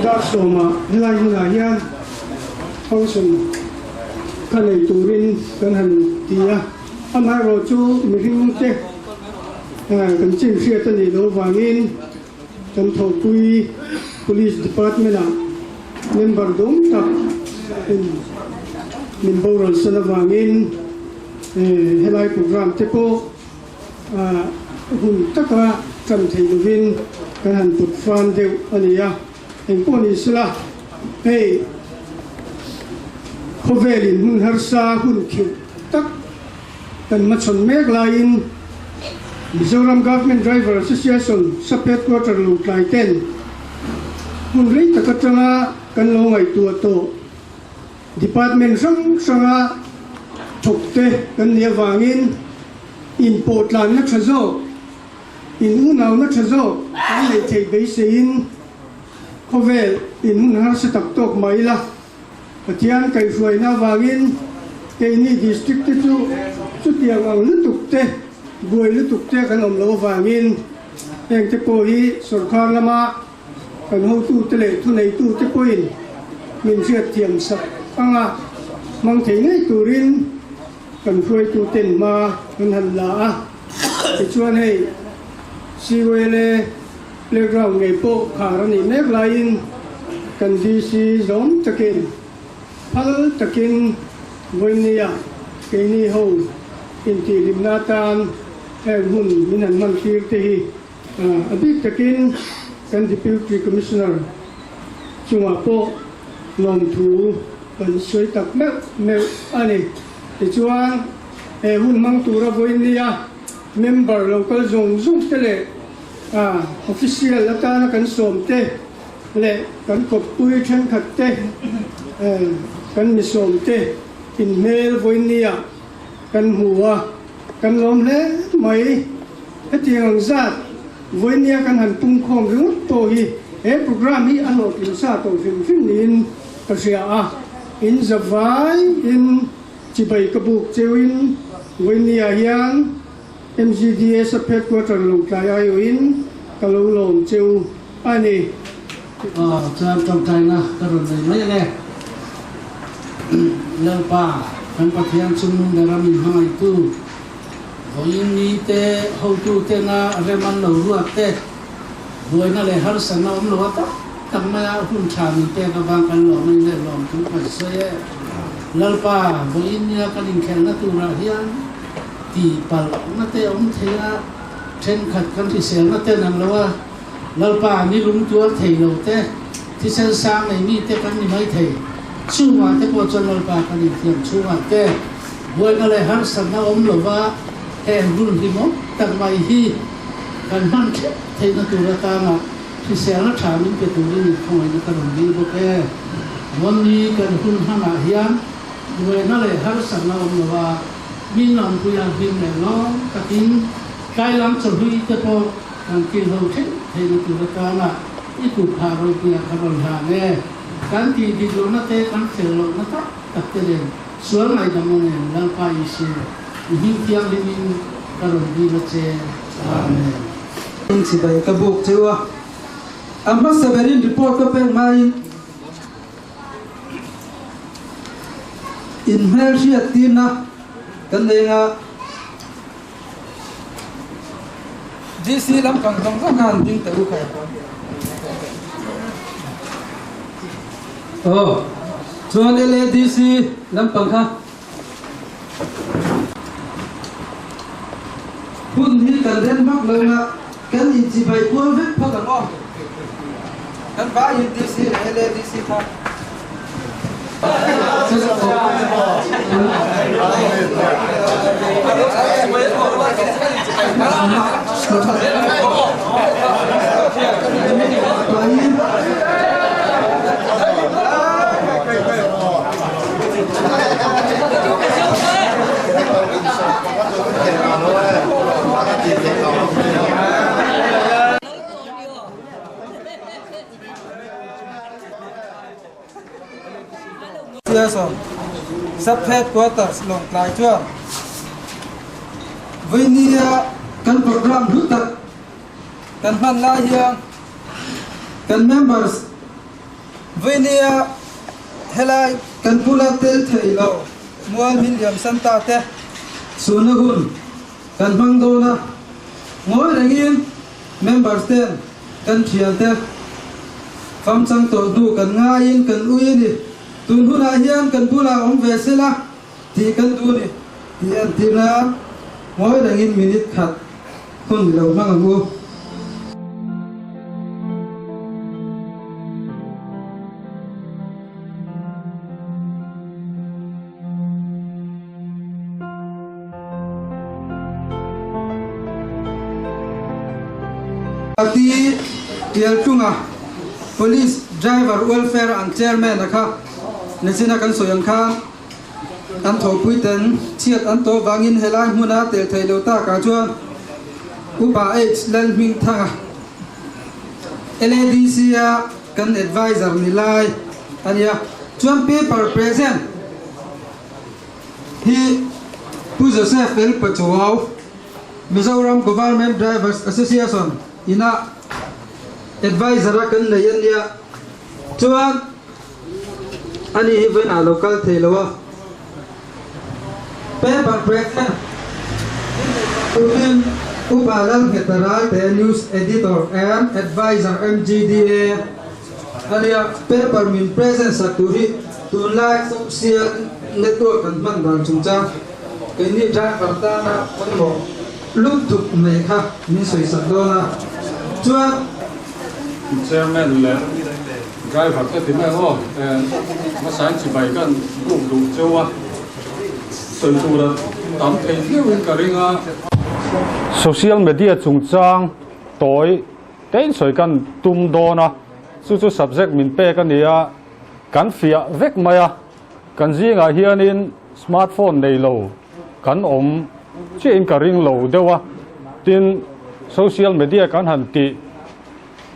Dar sawmah helai hunah hian function kha nei turin kan han ti a, amaherawhchu mihringte kan chin hriat a nih loh vangin kan thawhpui Police Department-ah member dawm tak in min boral san avangin helai programme te pawh hun taka tan thei lovin kan han put fan deuh a ni a, engpawh ni sela hei khawvelin hun harsa hun khirh tak kan hmachhawn mek laiin Mizoram Government Driver Association Sub Headquarter Lawngtlai ten hun rei tak atanga kan lo ngaihtuah tawh Department hrang hranga thawkte kan nih avangin inpawhtlanna tha zawk, in unauna tha zawk kan neih theih beiseiin khawvel in hun harsa tak tawk mah ila, Pathian kaihhruaina avangin keini District te chu chutiang ang lutuk te, buai lutuk te kan awm loh avangin hengte pawh hi sawrkar lama Kan hotute leh thuneitute pawhin min hriatthiam sak anga hmang thei ngei turin kan hruaituten hma an han la a. Tichuan hei CYLA playground ngei pawh khar a nih mek laiin kan DC zawm takin phal takin vawinia keini ho intihhlimna atan heng hun min han hman tir te hi A bik takin kan Deputy Commissioner chungah pawh lawmthu kan sawi tak meuh meuh a ni. Tichuan, he hun hmang tura vawinia member lo kal zawng zawng te leh official atana kan sawm te leh kan kawppui thenkhat te, kan misawm te inhmel vawinia kan hmu a, kan lawm hle mai. Hetiang ang zat vawinia kan han tum khawm ringawt pawh hi he programme hi a hlawhtling sa tawh hrim hrim niin ka hria a, in zavai in chibai ka buk cheuin vawinia hian MGDA Sub Headquarter Lawngtlai aiawhin ka lo lawm cheu a ni. Aw chuan tawngtaina ka rawn nei mai ange. Lalpa kan Pathian chungnung leh ram inhmangaihtu Vawiin ni te, hotu tena rem an lo ruat te, buaina leh harsatna awm lo a tak tak maia hun tha min pek avang kan lawm a inleh lawm thu kan sawi e. Lalpa, vawiin nia kan inkhelhna turah hian tihpalhna te awm thei a, thenkhat kan hriselna ten ang lo a, Lalpa, ni lung tuar thei lo te, thisen sang nei mi te kan ni mai thei. Chungah te pawh chuan Lalpa kan inthiam chhungah te, Buaina leh harsatna awm lova heng hun hlimawm tak mai hi kan hman theuh theihna tur atanga hriselna tha min pe turin inkhawngaihna ka rawn dil bawk e. Vawnni kan hun hmanah hian buaina leh harsatna awm lova min awmpuia hlim leh lawm takin tlai lam chawhlui te pawh kan kil ho theuh theihna tur atanga i kut phah ropuia ka rawn hlan e. Kan tih dik lohna te kan fel lohna tak tak te nen Sual ngaihdamna nen Lalpa Isu i hming thianghlimin ka rawn dil a che. Amen. In chibai ka buk cheu a, a hmasa berin report ka pek hmain in hmelhriat tirna kan nei anga DC lampang zawng zawng khan ding teh u khai. Aw chuan LADC lampang kha hun hi kan rem vak lo nga kan inchibai kual vek phawt ang aw. Kan vai in DC leh LADC kha. Siason Sub Headquarters Lawngtlai chuan Vainia kan program hlu tak kan hman lai hian kan members. Vawinia helai kan bula tel thei lo mual min liam san ta te suhna hun kan hmang dawn a, ngawi rengin members ten kan thian te famchang tawh hnu kan ngaiin kan ui a ni. Tun hunah hian kan bulah awm ve sela tih kan duh a ni tih entir nan ngawi rengin minute khat hun i lo hmang ang u. Ati Tialtunga Police Driver Welfare and Chairman a kha nichina kan sawi ang khan an thawhpui ten chhiat an tawh vangin helai hmuna tel thei lo takah chuan Upa H Lalhmingthanga LADC a kan advisor ni lai a nia chuan paper present Hi Pu Joseph L. Pachuau, Mizoram Government Drivers Association ina Advisor a kan nei a nia. Chuan ani hi vawiin ah lo kal thei lo a. Paper President Tukin Upa Lalngheta Ralte News Editor and Advisor MGDA a nia. Paper min present sak tur hi Tunlai social network kan hman dan chungchang keini driver tana pawimawh lutuk mai kha min sawisak dawn a, chuan. Chairman leh driver te ti mai ang aw, hmasain chibai kan buk duh cheu a, sawi tura tam thei viauin ka ring a. Social media chungchang tawi tein sawi kan tum dawn a, chu chu subject min pek a ni a. Kan fiah vek mai a, kan zingah hianin smartphone nei lo kan awm chiahin ka ring lo deuh a, tin social media kan han tih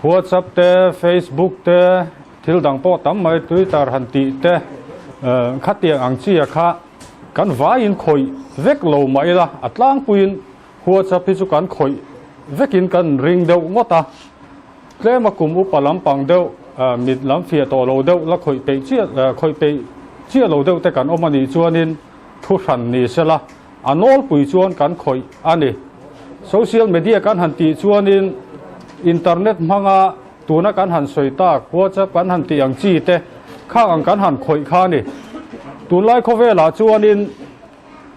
WhatsApp te, Facebook te, thil dang pawh tam mai Twitter han tih te khatiang ang chia kha kan vaiin khawih vek lo mah ila a tlangpuiin WhatsApp hi chu kan khawih vekin kan ring deuh ngawt a. Tlema kum upa lampang deuh, mit lam fiah tawh lo deuh la khawih peih chiah, khawih peih chiah lo deuh te kan awm a nih chuanin thu hran ni sela, a nawlpui chuan kan khawih a ni. Social media kan han tih chuanin internet hmanga tuna kan han sawi tak WhatsApp kan han tih ang chi te khang ang kan han khawih kha a ni. Tunlai khawvelah chuanin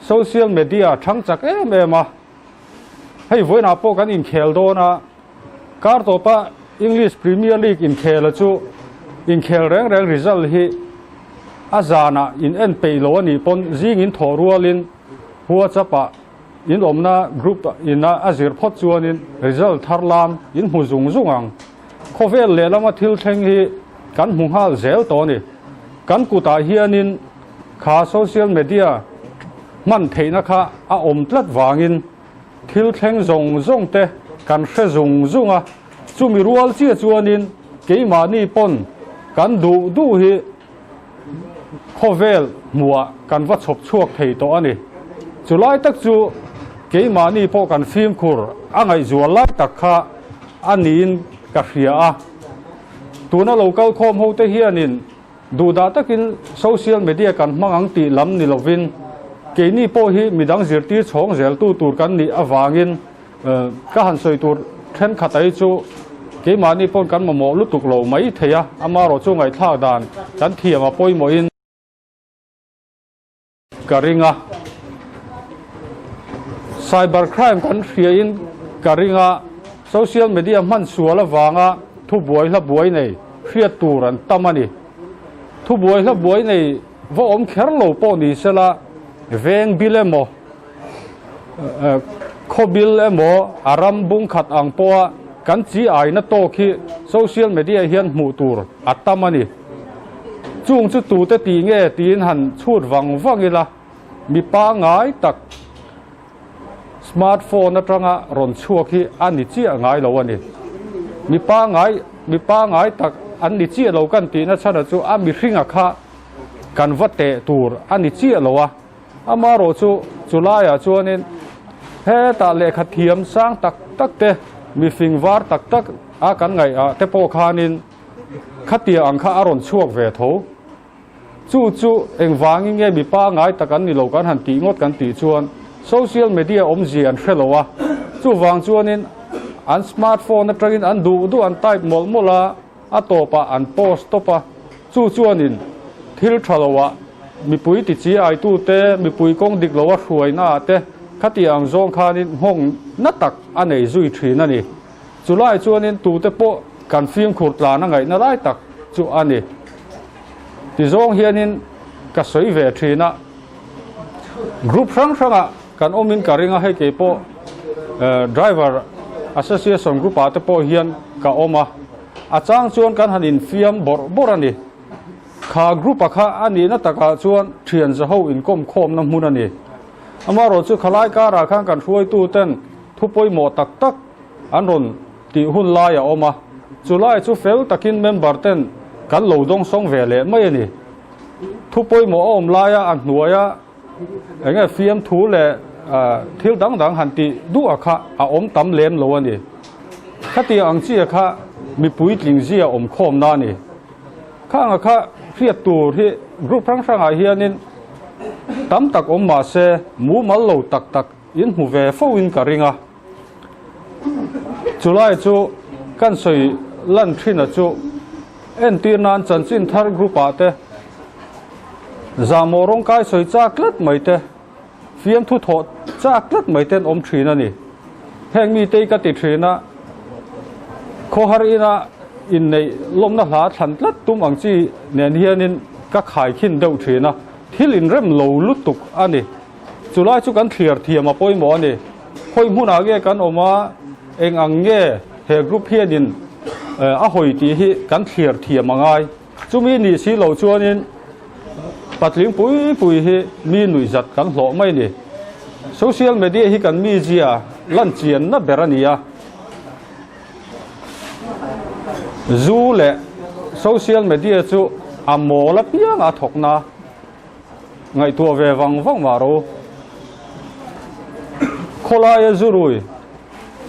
social media thang chak em em a, hei vawiinah pawh kan inkhel dawn a, Kar tawpa English Premier League inkhela chu inkhel reng reng result hi a zanah in en peih lo a nih pawn zing in thawh rualin WhatsApp ah in awmna group ina a zir phawt chuanin result thar lam in hmu zung zung ang. Khawvel lehlama thil thleng hi kan hmu nghal zel tawh a ni. Kan kutah hianin kha social media hman theihna kha a awm tlat vangin Thil thleng zawng zawng te kan hre zung zung a, chumi rual chiah chuanin keimahni pawn kan duh duh hi khawvel hmuah kan va chhawp chhuak thei tawh a ni. Chulai tak chu keimahni pawh kan fimkhur a ngaihzual lai tak kha a niin ka hria a. Tuna lo kal khawm ho te hianin Duhdah takin social media kan hmang ang tih lam ni lovin keini pawh hi midang zirtir chhawng zeltu tur kan nih avangin ka han sawi tur thenkhat ai chu keimahni pawn kan mamawh lutuk lo mai thei a, amaherawh chu ngaihthlak dan kan thiam a pawimawhin ka ring a. Cyber crime kan hriain ka ring a, social media hman sual avanga thubuai hla buai nei hriat tur an tam a ni. Thubuai hla buai nei va awm kher lo pawh ni sela, veng bil emaw, khaw bil emaw a ram bung khat ang pawha kan chi aina tawk hi social media hian hmuh tur a tam a ni. Chung chu tute tih nge tiin han chhut vang vang ila, mi pangngai tak smartphone atanga rawn chhuak hi a ni chiah ngai lo a ni. Mi pangngai mi pangngai tak an ni chiah lo kan tihna chhana chu a mihringa kha kan va teh tur a ni chiah lo a. Amaherawh chu chulaiah chuanin hetah lehkha thiam sang tak tak te, mifing var tak tak a kan ngaih ah te pawh khanin, Khatia ang kha a rawn chhuak ve tho. Chu chu engvangin nge mi pangngai tak an ni lo kan han tih ngawt kan tih chuan social media awmzia an hre lo a, chuvang chuanin an smartphone atangin an duh duh an type mawlh mawlh a, a tawpah an post tawp a, chu chuanin thil tha loah mipui ti chi aitute, mipui kawng dik loa hruainaah te khatiang ang zawng khanin nghawng na tak a nei zui thin a ni. Chulai chuanin tute pawh kan fimkhur tlan a ngaihna lai tak chu a ni. Tizawng hianin ka sawi ve thin a, group hrang hrangah kan awmin ka ring a, hei kei pawh driver association group ah te pawh hian ka awm a, a chang chuan kan han infiam bawrh bawrh a ni. Kha group a kha a nihna takah chuan thian zaho inkawm khawmna hmun a ni. Amaherawhchu khalai karah khan kan hruaituten thu pawimawh tak tak an rawn tih hun lai a awm a, chu lai chu fel takin member ten kan lo dawng sawng ve leh mai a ni. Thu pawimawh a awm laia a hnuaia eng nge fiamthu leh thil dang dang han tih duh a kha a awm tam lem lo a ni. Khatiang ang chi a kha mipui tling zia awm khawmna a ni. Khang a kha hriat tur hi group hrang hrangah hianin tam tak awm mah se mumal lo tak tak in hmu ve fo in ka ring a. Chulai chu kan sawi lan thin a chu entir nan chanchin thar group ah te zahmawh rawng kai sawi chak tlat mai te, fiamthu thawh chak tlat mai ten awm thin a ni. Heng mite hi ka ti thin a, khawhar ina inneih lawmna hla thlan tlat tum ang chi nen hianin ka khaikhin deuh thin a, thil inrem lo lutuk a ni. Chulai chu kan thliar thiam a pawimawh a ni. Hawi hmunah nge kan awm a, eng ang nge he group hianin a hawi tih hi kan thliar thiam a ngai. Chumi nih si loh chuanin patling pui pui hi mi nuihzat kan hlawh mai a ni. Social media hi kan mizia lan chianna ber a ni a. Zu leh social media chu a mawl apianga a thawkna. Ngaihtuah ve vang vang mah ro. Khawlaia zurui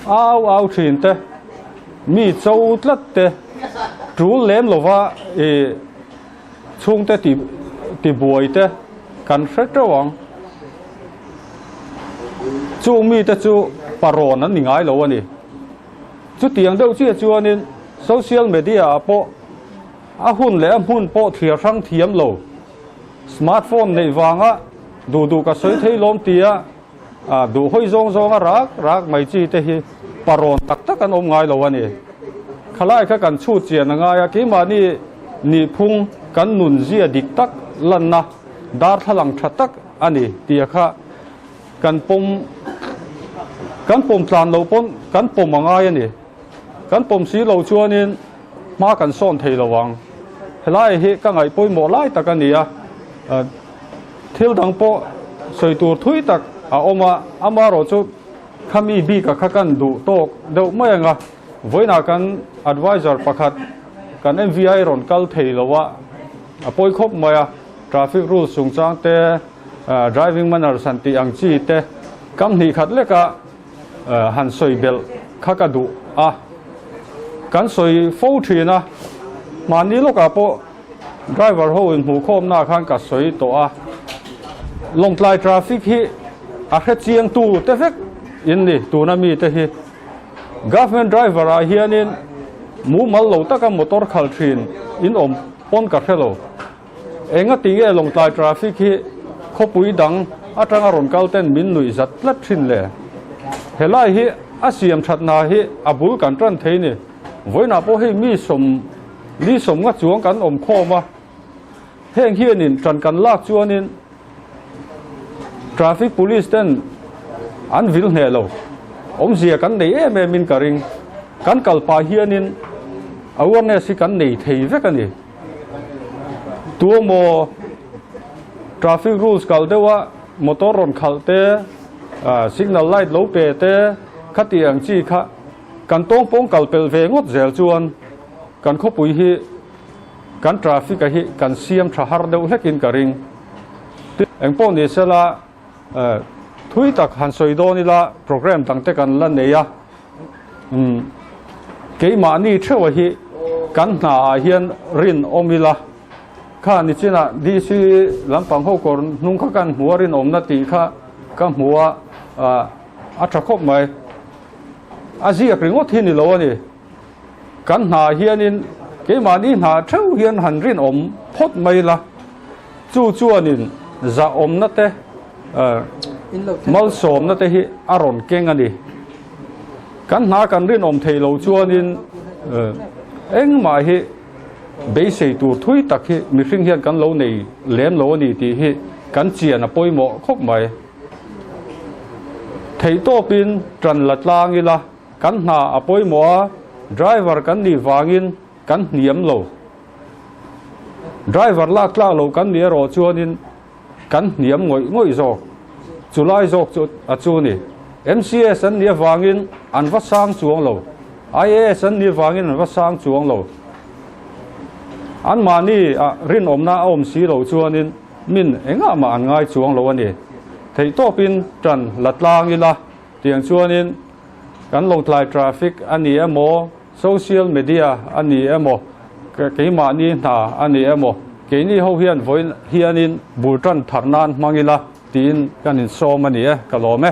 au au thin te, mi cho tlat te, tul lem lova i chhungte ti ti buai te kan hre teuh ang. Chung mite chu parawn an ni ngai lo a ni. Chutiang deuh chiah chuanin social media ah pawh A hun leh a hmun pawh thlir hrang thiam lo. Smartphone neih vanga duh duh ka sawi thei lawm tia duh hawi zawng zawnga rak rak mai chi te hi parawn tak tak an awm ngai lo a ni. Khalai kha kan chhut chian a ngai a, keimahni nihphung kan nun zia dik tak lanna darthlalang tha tak a ni tia kha kan pawm kan pawm tlan lo pawn kan pawm a ngai a ni. Kan pawm si lo chuanin hma kan sawn thei lo ang. Helai hi ka ngaih pawimawh lai tak a ni a, thil dang pawh sawi tur thui tak a awm a, amaherawh chu khami bika kha kan duh tawk deuh mai ang a, vawiinah kan advisor pakhat kan MVI rawn kal thei lo a, a pawi khawp mai a, traffic rules chungchang te, driving manners han tih ang chi te kam hnih khat leka Han sawi belh kha ka duh a, kan sawi fo thin a, mahni lawkah pawh driver ho inhmuhkhawmnaah khan ka sawi tawh a, Lawngtlai traffic hi a hre chiang tu te vek in ni tuna mi te hi. Government driver ah hianin mumal lo taka motor khal thin in awm pawn ka hre lo. Engati nge Lawngtlai traffic hi khawpui dang atanga rawn kal ten min nuih zat tlat thin le? Helai hi a siam that hna hi a bul kan tan thei ni. Vawiinah pawh hei mi sawm ni sawmnga chuang kan awm khawm a, heng hianin tan kan lak chuanin traffic police ten an vil hneh lo. Awmzia kan nei em em in ka ring. Kan kal pah hianin awareness hi kan nei thei vek a ni. Tuemaw traffic rules kal deuha motor rawn khalh te, signal light lo pe te khati ang chi kha kan tawng pawng kal pelh ve ngawt zel chuan kan khawpui hi kan traffic a hi kan siam tha har deuh hlekin ka ring. Engpawh ni sela thui tak han sawi dawn ila program dang te kan la nei a, keimahni theuha hi. Kan hna ah hian rinawm ila, kha nichinah DC lampang ho kawr hnung kha kan hmu a, rinawmna tih kha ka hmu a, a tha khawp mai. A ziak ringawt hi ni lo a ni. Kan hna ah hianin keimahni hna theuh hian han rinawm phawt mai ila, chu chuanin zahawmna te, malsawmna te hi a rawn keng a ni. Kan hna kan rinawm thei lo chuanin engmah hi beisei tur thui tak hi mihring hian kan lo nei lem lo a ni tih hi kan chian a pawimawh khawp mai. Theihtawpin tan la tlang ila kan hna a pawimawh a, driver kan nih vangin kan hniam lo. Driver lak tlak loh kan nih erawh chuanin Kan hniam ngawih ngawih zawk. Chu lai zawk chu a chu ni. MCS an nih avangin an va sang chuang lo. IAS an nih avangin an va sang chuang lo. Anmahni ah rinawmna a awm si loh chuanin min engah mah an ngai chuang lo a ni. Theihtawpin tan la tlang ila tiang chuanin kan Lawngtlai traffic a ni emaw, Social media a ni emaw, keimahni hna a ni emaw, keini ho hian vawiin hianin bul tan thar nan hmang ila tiin kan insawm a ni e, ka lawm e.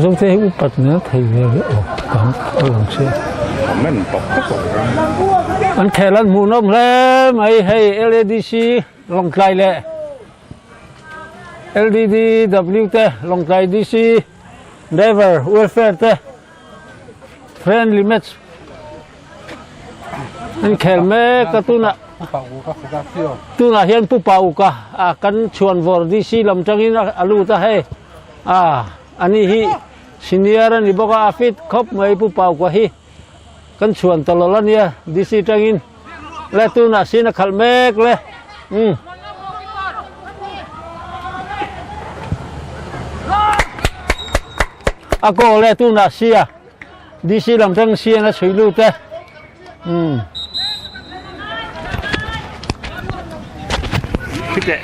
Zote hi upat hmel thei ve ve aw kan a lang che. An khel an hmuhnawm hle mai hei LADC Lawngtlai leh LDDW te Lawngtlai DC Driver Welfare te friendly match an khel mek a tunah tunah hian Pu Pauka a kan chhuanvawr DC lam tangin a lut a hei a ani hi senior a ni bawk a a fit khawp mai Pu Pauka hi kan chhuan ta lawlh a nia DC tangin le tunah sin a khalh mek le umm. A goal e tunah sia DC lam tang sian a chhui lut e. Um. Khite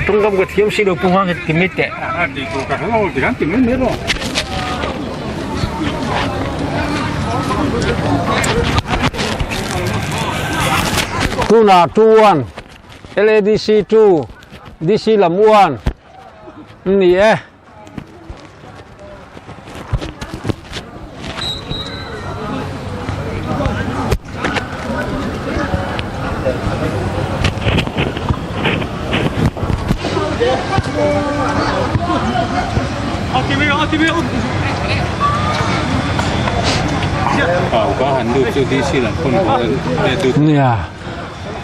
tungkam ka thiam si lo pu hang ti mi te. A ti tu ka hlo ti kan ti mai mai ro. Tuna 2-1 LADC 2 DC lam 1 ni e.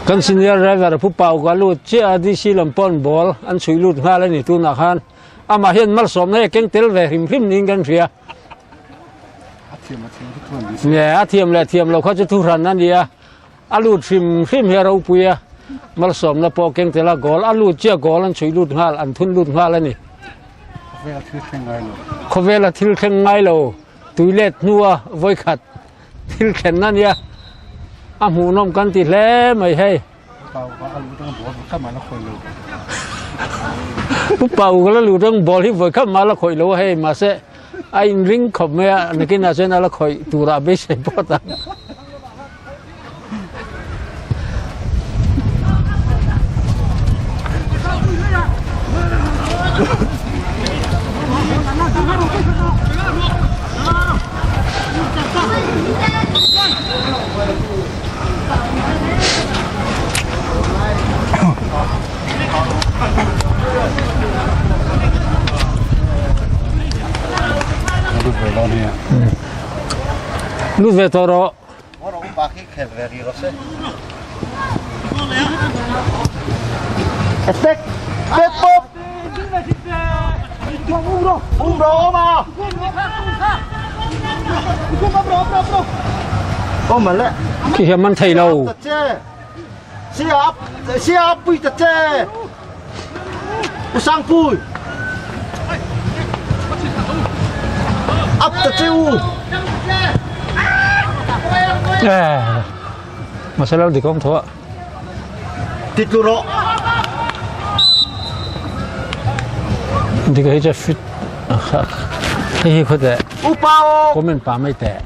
Kan senior driver pu Pau ka lut chiah a DC lam pawn ball an chhui lut nghal a ni tunah khan. Amah hian malsawmna hi a keng tel ve hrim hrim niin kan hria. Nge a thiam leh thiam lo kha chu thuhran a ni a, a lut hrim hrim hi a ropui a, malsawmna pawh a keng tel a, goal a lut chiah goal an chhui lut nghal, an thun lut nghal a ni. Khawvela thil thleng ngai lo, tuilet hnua vawikhat thil thlen a nia, a hmuhnawm kan ti hle mai hei. Pu Pau ka la lut ang ball hi vawi khat mah la khawih lo a hei mahse a inring khawp mai a nakinah chuan a la khawih turah a beisei phawt ang. Lut ve tawh rawh. Khi hian man thei lo. Mahse lo dik awm tho a. Dik hi chu fit hei hi khawte comment pa mai teh.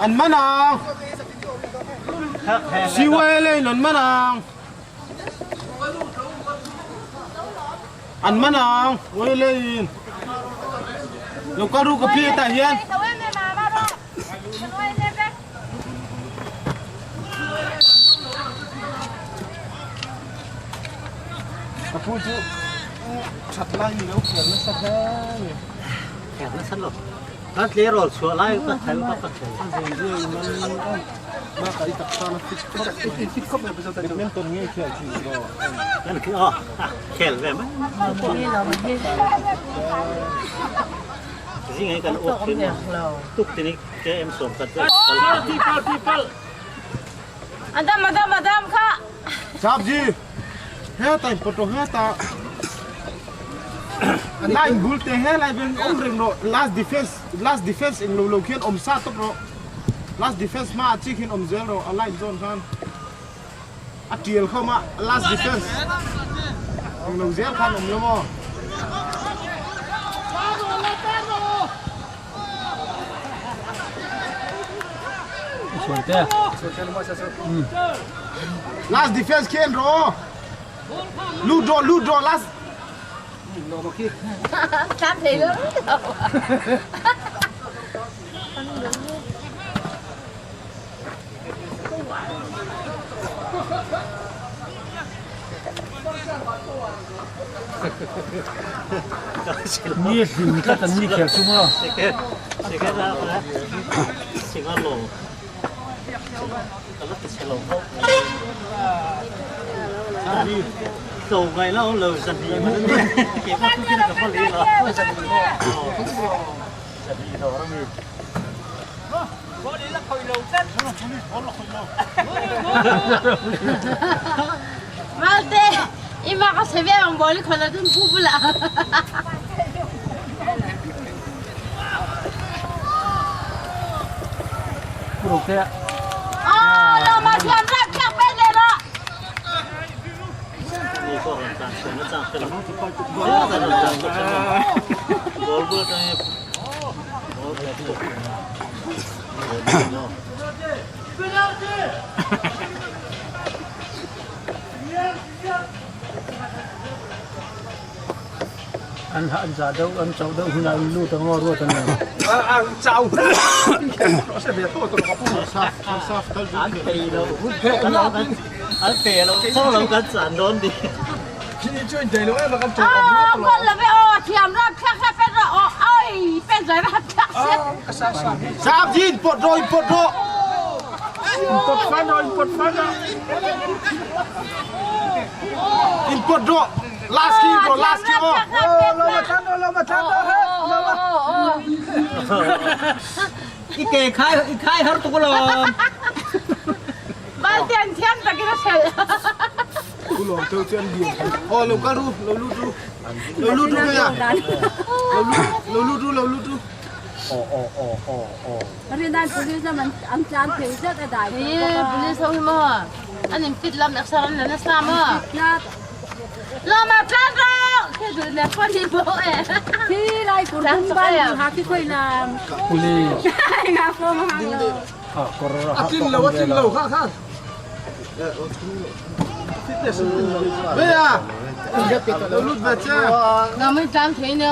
An man ang. CYLA in an man ang. An man ang. YLA in. Lo kal ru ka pi tah hian. Ka pu chu. That lai ni lo khel nasa hle ni. Khel nasa lo. Kan tleirawl chhuah lai ka khel ka ka khel. A zei zia in an ma ka i taksa na fit khawp. Fit khawp mai pasal badminton nge khel thin ro. Kan khel khel ve mai. Zing ai kan awk thin. Tuk tini KM sawm khat vel. Adam Adam Adam kha. Sabji. Heta in pawt rawh heta line bul te helai vel awm reng rawh last defense last defense eng lo lo khian awm sa tawp rawh last defense hma ah chi khian awm zel rawh a line zawn khan a tial khawm a last defense eng lo zel khan awm lo maw. Last defense khen ro. Lut ro lut ro last. Tlan thei lo. Ni hlim tlat an ni kher chu maw? Malte, ima ka seve ang boli khola dun pu bula. Oh, lo ma thiam rap khak pen le lo. An an za deuh an chauh deuh hunah an lut ang aw ruat an lo. Oh, con là về ô thiam rap khak khak pen ro ô oi pen rồi mà khak Sap jin pawt ro in pawt ro. In pawt fan ro in pawt fan ro. In pawt ro. Last kick bro last kick aw. Lo ma tlan ro lo ma tlan ro he lo ma. I ke khai i khai har tuk lawm. Bal tian thiam takin a sel. Ku lawm teu chuan bian. Aw lo kal ru lo lut ru. Lo lut ru kaya. Lo lut lo lut ru lo lut ru. Rinan police lam an tlan thei zet a dai tawh bawk a. Police ho hi maw an in fit lam eksa an la nasa maw. Lawma tlan rawh khi dul ne phone hi bo e. Khi lai kur bum ban ha khi khoi nam. Police. Nga phone hang lo. A tlin lo a tlin lo kha khan. Fitness a tlin lo. Ve a. Lo lut ve che. Nga mai tlan thei ne.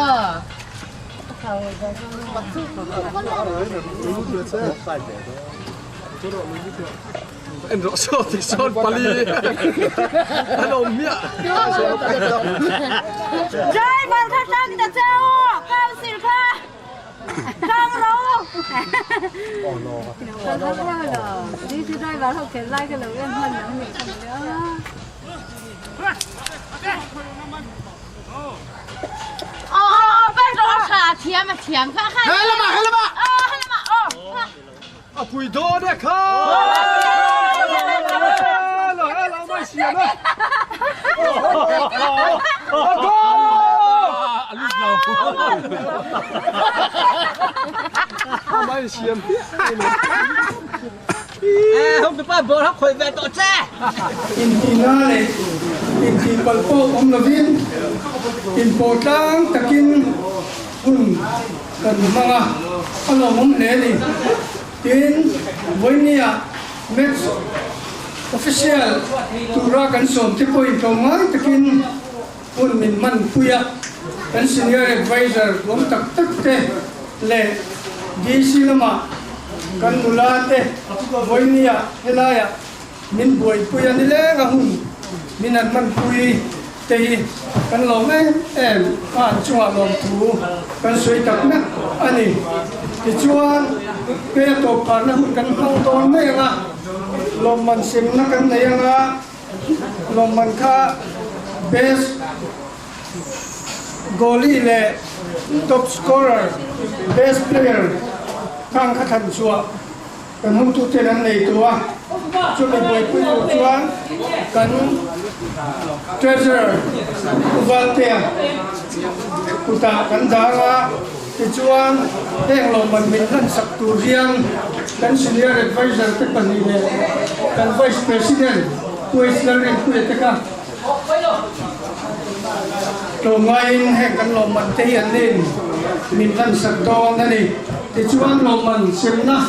En rawh saw ti sawn pali an awm hmiah. Driver kha tang ta che u, council kha tang ro. Driver ho khen lai ka lo en hman ang ni. Aw aw aw pen ro tha thiam a thiam kha kha. He lama he lama. Aw he lama aw. A pui dawn e kha. Hello hello mai siam e. A goal! A lut lo. Mai siam. Intihna leh intihpalh pawh awm lovin inpawh tlang takin hun kan hmang a, a lawmawm hle a ni. Tin, vawinia match official tura kan sawmte pawhin tlawmngai takin hun min hmanpui a, kan senior adviser awm tak tak te leh DC lama kan nula te vawinia helaiah min buaipui a ni leng a hun min han hmanpui te. te hi kan lawm em em a, an chungah lawmthu kan sawi tak mek a ni. Tichuan, hei a tawp pharna hun kan hmang dawn mai ang a, lawmman semna kan nei ang a, lawmman kha best goalie leh top scorer, best player khang kha thlan chhuah. Kan hotuten an nei tawh a, chumi buaipui tur chuan kan Treasurer Pu Valtea kutah kan dang a, tichuan heng lawmman min hlansak tur hian kan Senior Adviser te pahnih leh kan Vice President Pu H Lalrinpuia te kha tlawmngaiin heng kan lawmman te hi an nen min hlansak dawn a ni. Tichuan lawmman semna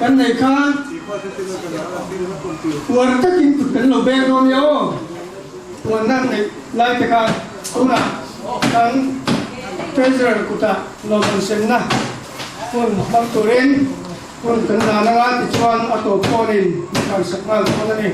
kan neih khan uar takin kut kan lo beng dawn nia aw. Uarna an neih lai te khan tunah kan Treasurer kutah lawmman semna hun hmang turin hun kan dan anga tichuan a tawp pawnin min hlansak nghal dawn a ni.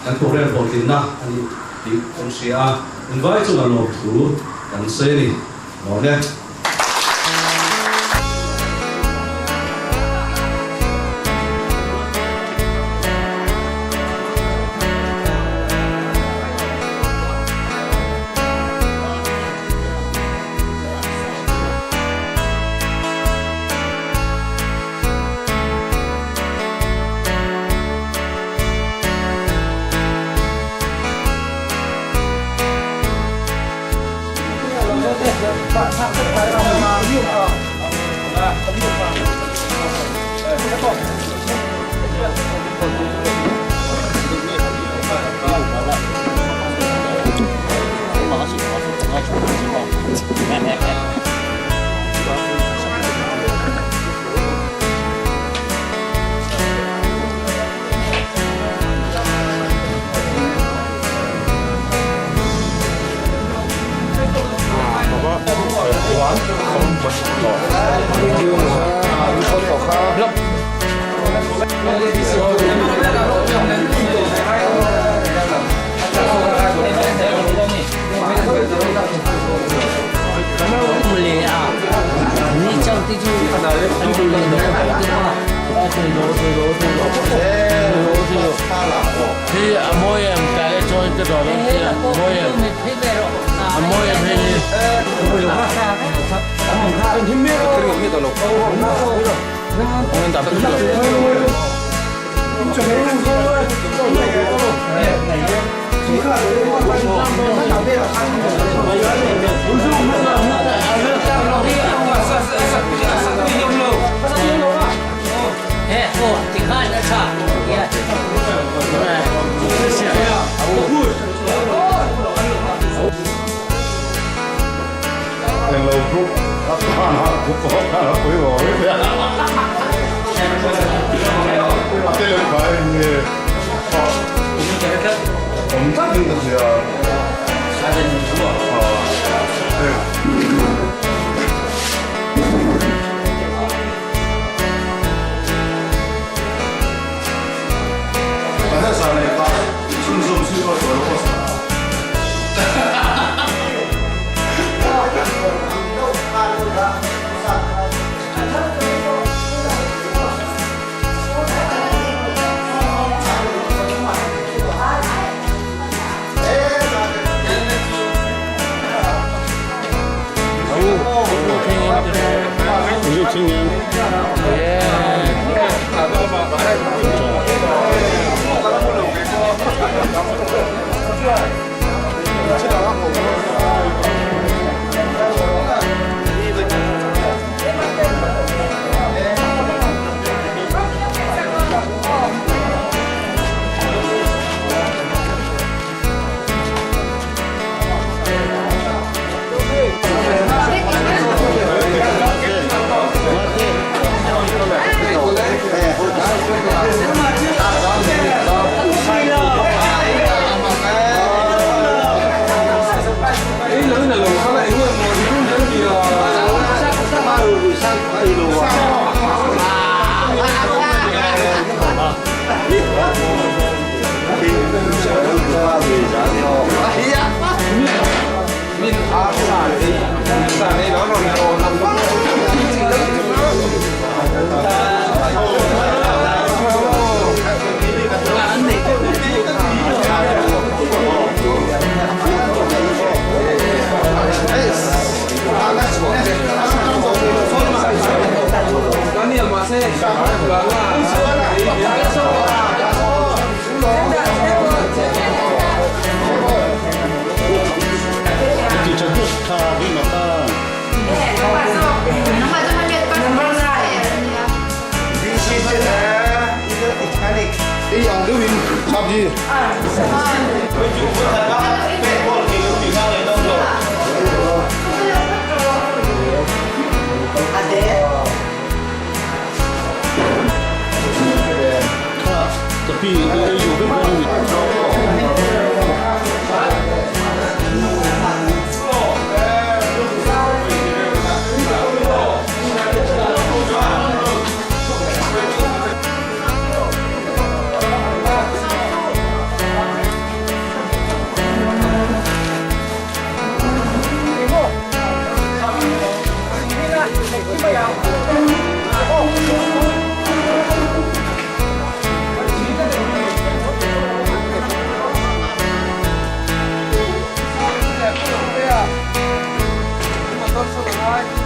Kan program hlawhtlinna a ni tih kan hria a, invai chungah lawmthu kan sawi a ni. Lawm e. Bye.